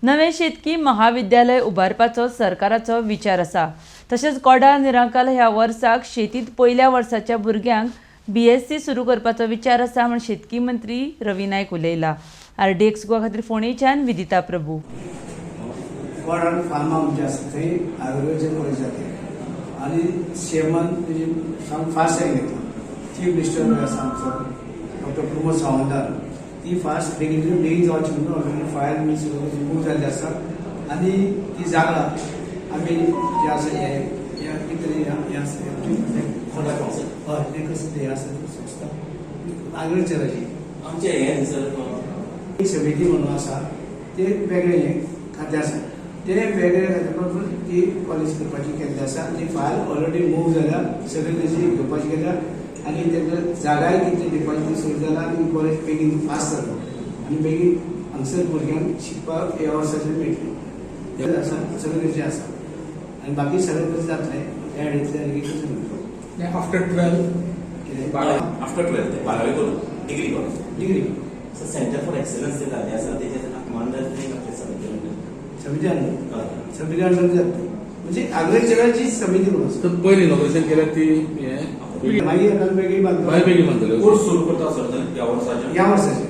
नवें शेतकी महाविद्यालय उबारपाचो सरकाराचो विचार आसा. तशेंच कोडा निरांकाल ह्या वर्साक शेतींत पयल्या वर्साच्या भुरग्यांक बीएससी सुरू करपाचो विचार आसा म्हूण शेतकी मंत्री रवी नायक उलयला. आरडीएक्स गोवा खातीर फोंडेच्यान विदिता प्रभू. वॉर्डान फार्म हाऊस जे आसा, थंय एग्रीकल्चर कॉलेज जाते आनी सीएमान तेजी सामकें फास्ट सायन घेतला. चीफ मिनिस्टर आसा आमचो डॉक्टर प्रमोद सावंतान ती फास्ट, बेगीन बेगीन जावची म्हणून ऑलरेडी फायल बी सगळें मूव जाल्ली आसा आनी ती जागा आमी जे आसा हे हे कितें तरी हें आसा, हय, तें कसलें तें आसा संस्था एग्रीकल्चराची. आमचे हे सर. एक समिती म्हणून आसा, ते वेगळे हें खातें आसा, ते वेगळे खात्या प्रमाण ती कॉलेज करपाची केल्ली आसा. ती फायल ऑलरेडी मूव जाल्या, सगळी तेजी घेवपाची केल्या आनी ताका जागाय कितली दिवपाची ती सुरू जाला आनी कॉलेज बेगीन फास्ट जालो आनी बेगीन हांगसर भुरग्यांक शिकपाक ह्या वर्साचें मेळटलें. आसा सगळें तेजें आसा आनी बाकी सगळें कशें जातलें ह्या हेडींतलें आनी कशें. आफ्टर 12. कितें? आफ्टर 12th, बारावी करून degree college. Degree. Sir, centre for excellence जे जाल्ले आसा, तेजे आत्मानंद आपले समिती म्हणटा. समिती अंडर, समिती अंडर जातली, म्हणजे एग्रीकल्चराची समिती म्हणून आसा. तर पयलीं इनॉग्रेशन केल्यार ती हें मागीर एका वेगळी मागीर बांदतले. बेगीन बांदतले. कोर्स सुरू करता सर ह्या वर्साच्या? ह्या वर्साचे.